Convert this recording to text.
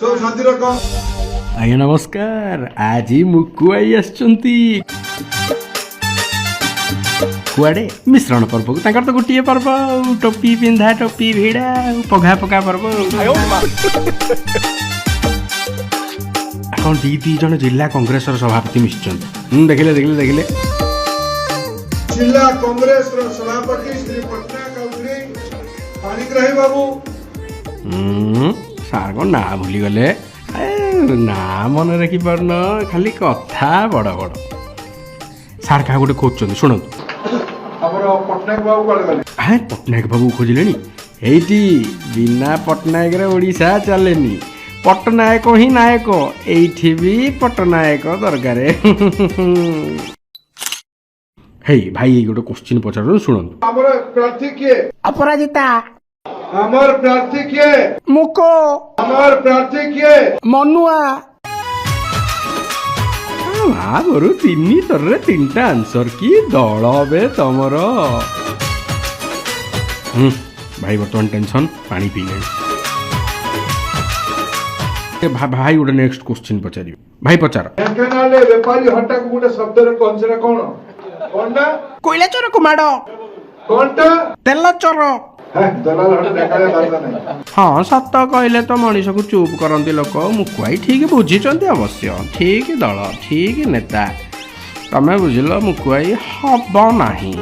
ସବୁ ଶାନ୍ତି ରଖ। ଆଜ୍ଞା ନମସ୍କାର। ଆଜି ମୁକୁଆଇ ଆସିଛନ୍ତି କୁଆଡ଼େ? ମିଶ୍ରଣ ପର୍ବକୁ। ତାଙ୍କର ତ ଗୋଟିଏ ପର୍ବ ଆଉ, ଟୋପି ପିନ୍ଧା, ଟୋପି ଭିଡ଼ା ଆଉ ପଘା ପକା ପର୍ବ ଆଉ। କ'ଣ ଦି ଦି ଜଣ ଜିଲ୍ଲା କଂଗ୍ରେସର ସଭାପତି ମିଶିଛନ୍ତି। ଦେଖିଲେ ଦେଖିଲେ ଦେଖିଲେ। ଜିଲ୍ଲା କଂଗ୍ରେସର ସଭାପତି ଶ୍ରୀ ପଟ୍ଟନାୟକ ଆଉ ଶ୍ରୀ ପାଣିଗ୍ରାହୀ ବାବୁ। ସାର୍ କ'ଣ ନାଁ ଭୁଲିଗଲେ? ଏ, ନାଁ ମନେ ରଖିପାରୁନ, ଖାଲି କଥା ବଡ଼ ବଡ଼। ସାର୍ କାହା ଗୋଟେ ଖୋଜୁଛନ୍ତି, ଶୁଣନ୍ତୁ। ଆମର ପଟ୍ଟନାୟକ ବାବୁ କୁଆଡେ ଗଲେ? ହଁ, ପଟ୍ଟନାୟକ ବାବୁ ଖୋଜିଲେଣି ଏଇଠି। ବିନା ପଟ୍ଟନାୟକରେ ଓଡ଼ିଶା ଚାଲେନି। ପଟ୍ଟନାୟକ ହିଁ ନାୟକ। ଏଇଠି ବି ପଟ୍ଟନାୟକ ଦରକାର। ହେଇ ଭାଇ, ଏଇ ଗୋଟେ କୋଶ୍ଚିନ୍ ପଚାରୁଛନ୍ତି, ଶୁଣନ୍ତୁ। ଆମର ପ୍ରାର୍ଥୀ କିଏ? ଅପରାଜିତା। ଆମର ପ୍ରାର୍ଥୀ କିଏ? ମୁକ। ଆମର ପ୍ରାର୍ଥୀ କିଏ? ମନୁଆ। ମା ଗୋରୁ, ତିନି ଥରରେ ତିନିଟା ଆନ୍ସର! କି ଦଳ ବେ ତମର! ଭାଇ ବର୍ତ୍ତମାନ ଟେନସନ୍, ପାଣି ପିଇଲେଣି। ଏ ଭାଇ ଗୋଟେ ନେକ୍ସଟ କୋଶ୍ଚିନ୍ ପଚାରିବେ। ଭାଇ, ପଚାର। ଢେଙ୍କାନାଳରେ ବେପାରୀ ହଟାକୁ ଗୋଟେ ଶବ୍ଦରେ କହନ୍ତି, ସେଟା କଣ? କଣଟା? କୋଇଲା ଚୋରକୁ ମାଡ଼। କଣଟା? ତେଲ ଚୋର। ହେ, ଦଲାଲ ହଟା ଢେଙ୍କାନାଳରେ ବାରତା ନାହିଁ। ହଁ, ସତ କହିଲେ ତ ମଣିଷକୁ ଚୁପ୍ କରନ୍ତି ଲୋକ। ମୁକୁଆଇ ଠିକ ବୁଝିଛନ୍ତି ଅବଶ୍ୟ। ଠିକ ଦଳ, ଠିକ ନେତା। ତମେ ବୁଝିଲ, ମୁକୁଆଇ ହବ ନାହିଁ।